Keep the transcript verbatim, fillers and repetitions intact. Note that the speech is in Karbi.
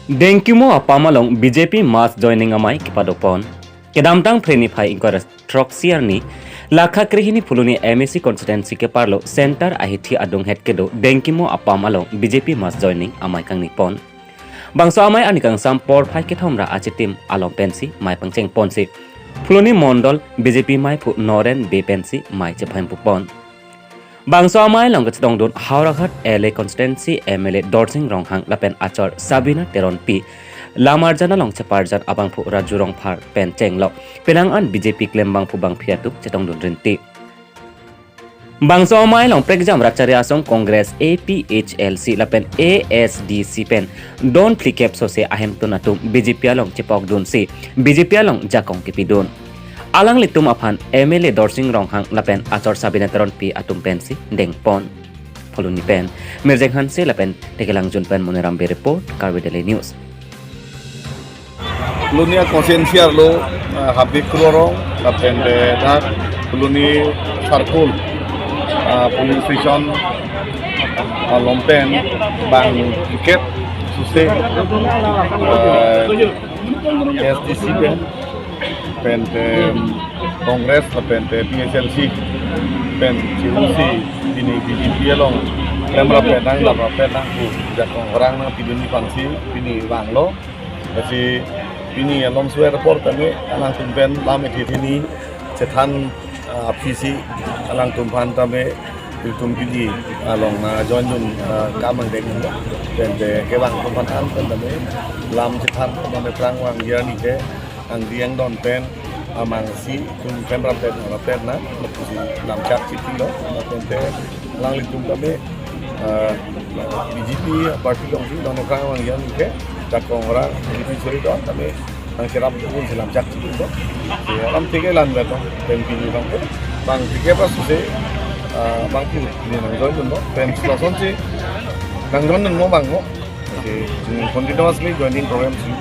Dengkimo apam along B J P mass joining amei kepadopon. Kedamtang Phre niphai ingkoi ra throksi arni, Lakha krehini Phuloni M A C constituency keparlo Center ahithi adunghet kedo Dengkimo apam along B J P mass joining amei kangnipon. Bangso amei arni kangsam porphai kethom ra achitim along pensi mei pangchengponsi Phuloni Mondol B J P meiphu Noren Bey pensi mei chepahempupon. Bangso amei along kachetongdun Howraghat L A constituency M L A Dorsing Ronghang lapen achor Sabina Teronpi, lam arjan along cheparjat abangphu Raju Rongphar pen chenglok penang an B J P klembangphu bangphi atum chetongdun rinti. Bangso amei along prekjam Ratchari Asong Congress A P H L C lapen A S D C pen don phlikep sose ahemtun atum B J P along chepokdunsi B J P along jakong kepidun. Alanglitum aphan M L A Dorsing Ronghang lapen achor Sabina Teronpi atum pensi dengpon. Phuloni pen Mirjeng Hanse lapen Tekelangjun pen Moniram Bey report, Karbi Daily News. Phuloni a constituency arlo, ah, Habib Kro arong, lapen de dak Phuloni circle, ah, police station, ah, along pen bang ticket suse, ah, A S D C pen, pen de Congress, lapen de P H L C pen chirusi pini B J P along klem rapet nang, lam rapet nang pu jakong orang nangpidunji aphansi pini vanglo. Lasi pini along suer apor tame alangtum pen lam ethithini chethan, ah, aphisi alangtum aphan tame ilitum pini along na joindun, ah, kam angdeng lo. Pen de kevang atum aphan an pen tame lam chethan tame prang vangji arni ke angdi angdon pen amangsi tum klem rapet nang rapet nang, lapusi lam chak chitilo, lapen te alanglitum tame, ah, B J P party alongsi nonprang vangji arni ke jakong orang B J P suri don tame nangcherap pun si lam chak chitilo. Si alam tiga lan beton, pen pini bang pen bang tiga pas suse, ah, bangphu ni nangjoindunlo, pen selosonsi nangjoindunlo bang mo. Si continuously joining program si.